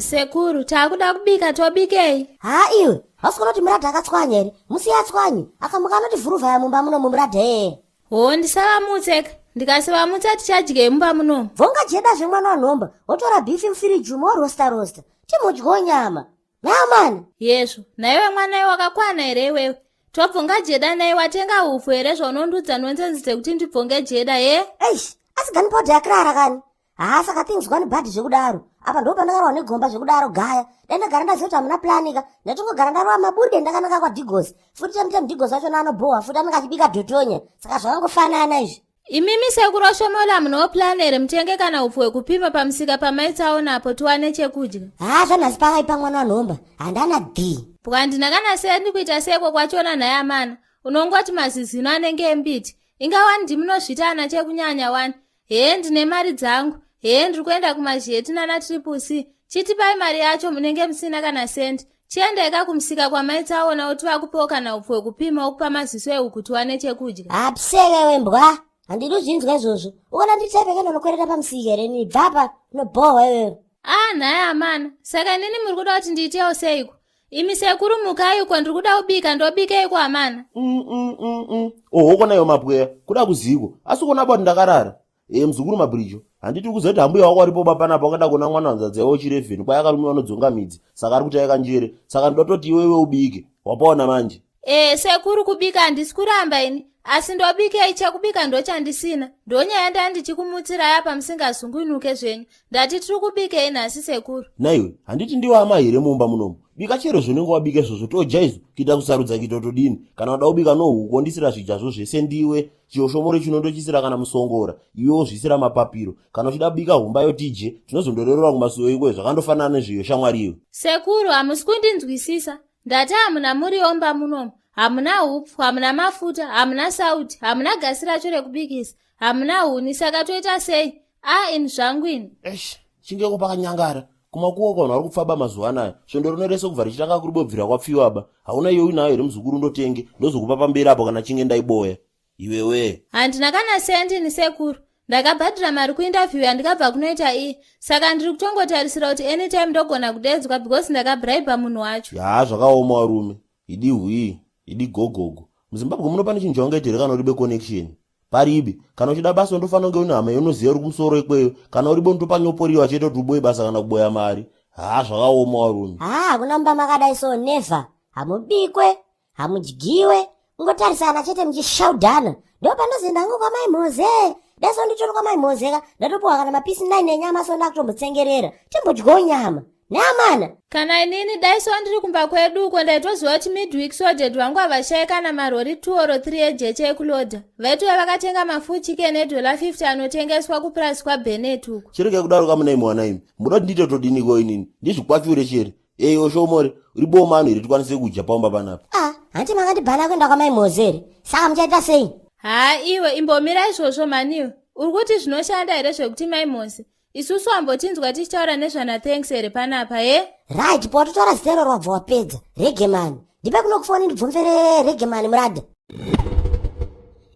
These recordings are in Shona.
Sekuru, takuda kubika tobikei? Haa iwe, hausi kuona kuti muradha akatswanya here? Musiye atswanye. Akamuka anoti vhuruvhaya mumba muno mumuradha iyeye. Hoo ndisavamutseka. Ndikasavamutsa tichadyei mumba munomu? Bvonga jeda zvemwana wanhomba, wotora bhifi mufiriji umo worosta rosta. Timudyewo nyama. Naamani. Yezvo, naiwe mwana iwe wakakwana here iwewe? Tobvonga jeda nai watenga hupfu here zvaunondiudza nonsense dzekuti ndibvonge jeda he? Eish, asi gani podha yakrara kani? Haa saka things gone bad zvekudaro. Apa ndo pandakarwa negomba zvekudaro gaya. Dai ndagara ndaziva kuti hamuna plan ka. Ndaitongogara ndarova mabude ndakanaka kwaDigos. Futi temu Digos wacho anobhowa futi anenge achibika dhotonya. Saka zvakangofanana izvi. Imimi sekuru Oshomola munewo plan here mutenge kana upfu hwekupima pamusika pamaitsaona apo tiwane chekudya. Haa zvanhasi pakaipa mwana wanhomba. Handana D. Bwandina kana sendi kuita seko kwachona nhai amana. Unongoti mazizino anenge embiti. Inga wani ndimunozvita ana chekunyanya wani. Hee ndine mari dzangu. Hee ndiri kuenda kumazheti nana triple C. Chitipai mari yacho munenge musina kana sendi. Chiendai ka kumusika kwamaitsaona uti vakupewo kana upfu hwekupima wokupa maziso ehuku tiwane chekudya. Hapseke wembwa. Handidi kuzvinzwa izvozvo. Ukaona nditepeke ndonokwereta pamusika here ini bvapa unobhohwa iwewe. Ah nhai amana. Saka inini muri kuda kuti ndiitewo seiko? Imi sekuru mukai uko ndiri kuda kubika ndobikeiko amana? Mm, mm, mm, mm. Oho kona iwe mapweya kuda kuziko asi kuona bati ndakarara e muzukuru mabhirijo handiti ukuziva kuti hambuya wako aripo ba panapa wakada kuona mwana hanzvadzi yavo chirevheni kwai akarumiwa anodzonga midzi saka ari kuti aika njere saka ndoda toti iwe iwe ubike wapaona manje e sekuru kubika handisi kuramba ini asi ndobikei chekubika ndochandisina ndonyaya ndandichikumutsirai apa musingazungunuke zvenyu ndati tiri kubikei nhasi sekuru naiwe handiti ndiwe amai here mumba munomu bika chero zvinenge wabika izvozvo toja izvo kuita kusarudza kuita todini kana wada kubika nohuku wondisira zvidya zvese ndiwe Chiyoshomore chino ndochisira kana musongora, iwe wozviisira mapapiro. Kana uchida kubika humba yotidye, tinozondorerora kumasuo ikweyo zvakandofanana nezviyo shamwari iwe. Sekuru, hamusi kundinzwisisa. Ndati hamuna muriwo mumba munomu. Hamuna hupfu, hamuna mafuta, hamuna sauti, hamuna gasi racho rekubikisa, hamuna huni, saka toita sei? Ah, ini zvangu ini. Eish, chingeko pakanyangara. Kumakuwa vanhu vari kupfaba mazuva anaya. Svondo rino rese kubva richitanga kuri bobvira kwapfiwa ba. Hauna iyo uinayo here muzukuru ndotenge, ndozokupa pamberi apo kana chinge ndaiboya. Iwewe. Handina kana sendi ini sekuru. Ndakabhadhira mari kuinterview yandikabva kunoita iyi. Saka ndiri kutongotarisira kuti anytime ndogona kudeedzwa because ndakabribe munhu wacho. Yaa zvakaoma varume. Idi hwii, idi gogogo. MuZimbabwe muno pane chinhu chaungaita here kana uribe connection? Paribe. Kana uchida basa undofanira kunge une hama yaunoziva uri kumusoro ikweyo. Kana uribo unotopanyoporiwa chete kuti uboye basa kana kuboya mari. Haa zvakaoma varume. Haa hakuna mumba makadai so never. Hamubikwe, hamudyiwe, kungotarisana chete muchishaudhana. Ndopandozoenda hangu kwamai Mhoze. Dai so nditori kwamai Mhoze ka, ndatopiwa kana mapisi 9 enyama so ndakutombotsengerera. Timbodyawo nyama. Neamana. Kana inini dai so ndiri kumba kwedu uko ndaitoziva kuti midweek so dad vangu havashaye kana marori 2 or 3 ejecha ekuloda. Vaitouya vakatenga mafull chicken edollar 50 anotengeswa kupurazi kwaBennett uko. Chiregai kudaro kamuna imi wana imi. Munoda kuti ndiite todiniko inini? Ndizvikwature chere. Ei oshomore, uri bomano here tikwanise kudya paumba panapa? Ah, hanti makandibhana kuenda kwamai Mhoze here? Saka muchaita sei? Haa iwe imbomira izvozvo mhani iwe. Uri kuti zvinoshanda here zvekuti mai Mhoze? Isusu ambotinzwa tichitaura nezvana Thanks here panapa he? Right, pawatotaura zita iroro wabva wapedza. Regemani. Ndipe kuno kufoni ndibvunzere Regemani murada.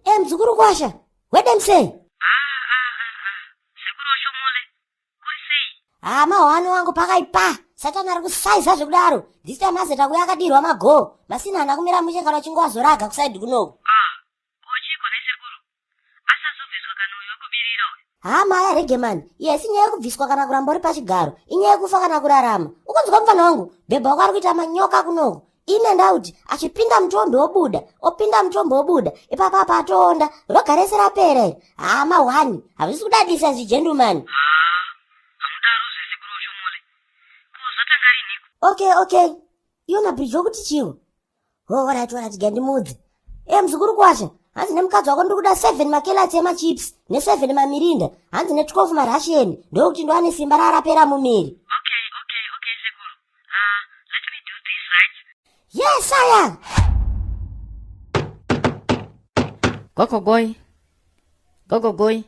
Eh, muzukuru kwasha. Wedem sei? Sekuru Oshomole, kuri sei? Ah, mahwani wangu pakaipa. Satani ari kusaiza zvekudaro. This time azeta kuya akadirwa magoo. Masina haana kumira mushe kana uchinge wazoraga kusaidi kunoku. Ah, ko chiiko nhai sekuru? Asazobviswa kana uyu wekubirira uyu. Haa maya Regemani, iyi haisi nyaya yekubviswa kana kuramba uri pachigaro. Inyaya yekufa kana kurarama. Ukunzwa mufana wangu? Bhebha wako ari kuita manyoka kunoku. In and out, achipinda mutombe obuda, opinda mutombe obuda. Ipapa apa atoonda, roga rese rapera iri. Haa mahwani, hazvisi kudadisa izvi gentleman. Haa, hamudaro zve sekuru Oshomole. Ko zvatanga rinhiko? Okay, okay. Iwe mabridge okuti chiwo? Oh, alright, alright, gandimuudze. Eh, muzukuru kwasha, hanzi nemukadzi wako ndiri kuda 7 makelati emachips ne7 mamirinda, hanzi ne12 marussian, ndokuti ndoane simba rarapera mumiri. Okay, sekuru. Ah, let me do this, right? Yes, I am. Gogogoi. Gogogoi.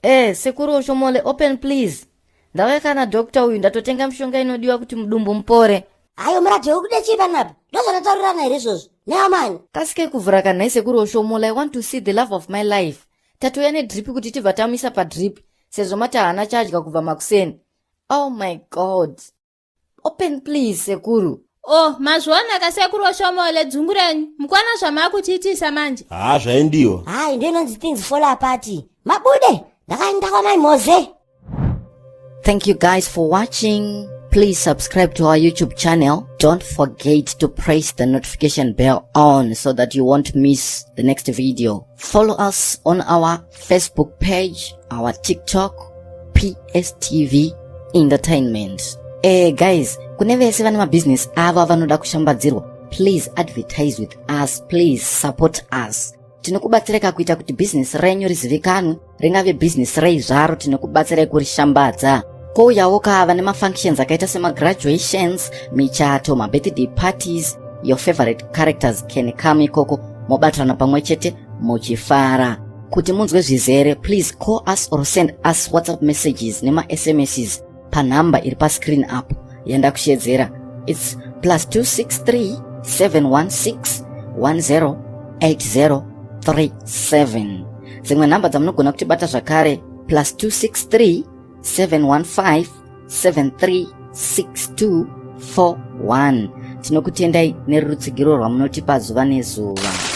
Eh, sekuru Oshomole, open please. Ndauya kana doctor uyu ndatotenga mishonga inodiwa kuti mudumbu mupore. Ayo murati wekuda chii panapa? Ndozvataurirana here izvozvo? Neamani. Kasike kuvhura kana nhai sekuru Oshomole, I want to see the love of my life. Tatouya nedrip kuti tibva tamuisa padrip sezvo mati haana chadya kubva makuseni. Oh my God. Open please sekuru. Oh, mazviona ka sekuru Oshomole dzungu renyu. Mukwana zvamaakutiitisa manje. Haa zvaendiwa. Hayi ndiyo inonzi things fall apart. Mabude ndakaenda kwamai Moze. Thank you guys for watching. Please subscribe to our YouTube channel. Don't forget to press the notification bell on so that you won't miss the next video. Follow us on our Facebook page, our TikTok, PSTV Entertainment. Eh guys, kune vese vane mabusiness avo avanoda kushambadzirwa, please advertise with us, please support us. Tinokubatsireka kuita kuti bhizinesi renyu rizivikanwe, ringave bhizinesi rei zvaro, tinokubatsirai kurishambadza. Kouyawo kava nemafunctions akaita semagraduations, michato, mabirthday parties, your favorite characters can come ikoko, mobatirana pamwe chete muchifara. Kuti munzwe zvizere, please call us or send us WhatsApp messages nema-SMSs panhamba iri pascreen apo yandakushedzera. It's plus 263 716 108037. Dzimwe nhamba dzamunogona kutibata zvakare, plus 263 715 736241. Tinokutendai nerutsigiro rwamunotipa zuva nezuva.